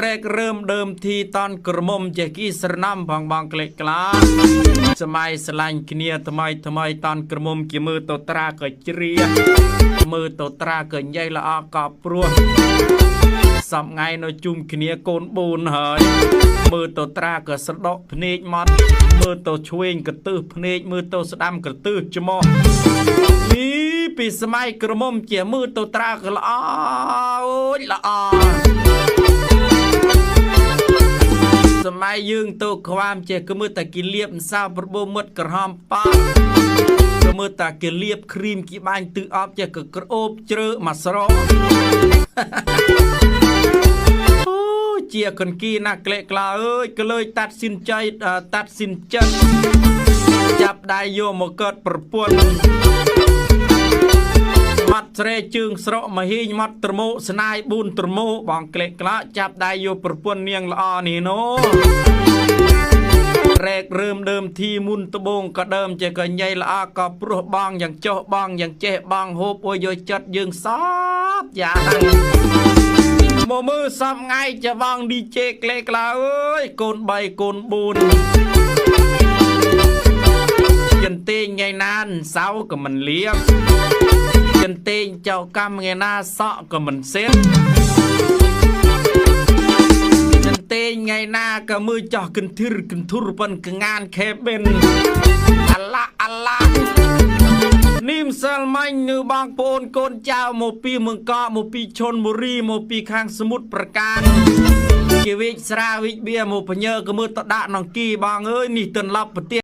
រែករើមដើមធីតនក្រមុំចេះគីស្រណំផងបងក្លេកក្លាសម័យស្រឡាញ់គ្នាថ្មីថ្មីតនក្រមុំជាមើលទៅត្រាក៏ជ្រាមើលទៅត្រាក៏ញ៉ៃល្អក៏ព្រោះសំថ្ងៃនៅជុំគ្នាកូនបូនហើយមើលទៅត្រាក៏ស្រដកភ្នែកម៉ត់មើលទៅឆ្វេងក៏ទើសភ្នែកមើលទៅស្ដាំក៏ទើសច្មោះពីពីសម័យក្រមុំជាមើលទៅត្រាក៏ល្អអូយល្អសម័យយើងទៅខ្វាមចេះគឺមើលតែគេលៀបម្សៅរបូមុតក្រហមប៉គឺមើលតែគេលៀបគ្រីមគេបាញ់ទិសអបចេះក៏ក្រអូបជ្រើមកស្រកអូជាកនគីណាស់ក្លែកក្លាអើយក៏លើយតាត់សិនចៃតាត់សិនចិត្តចាប់ដៃយកមកកើតប្រពន្ធមាត់ស្រែជើងស្រកមហិញមាត់ត្រមោស្នាយ4ត្រមោបងក្លែកក្លាចាប់ដៃយកប្រពន្ធនាងល្អនេះណូរែករើមដើមធីមុនត្បូងក៏ដើមចេះក៏ញ៉ៃល្អក៏ព្រោះបងយ៉ាងចុះបងយ៉ាងចេះបងហូបអួយយកចិត្តយើងសពយ៉ាងមកមើលសំថ្ងៃចបង DJ ក្លែកក្លាអើយកូន3កូន4ចិនទេងថ្ងៃណានសៅក៏មិនលៀបចិនទេងចៅកម្មថ្ងៃណាសក់ក៏មិនសេតចិនទេងថ្ងៃណាក៏មើលចោះកន្ធិរកន្ធុរប៉ិនកងានខេបិនអាឡាអាឡានីមសិលមាញ់នៅបងប្អូនកូនចៅមកពីមង្កមកពីឈុនបុរីមកពីខាងសមុទ្រប្រការគេវិចស្រាវិចបៀមកពញើក៏មើលតដាក់នងគីបងអើយនេះទន្លប់ប្រទេស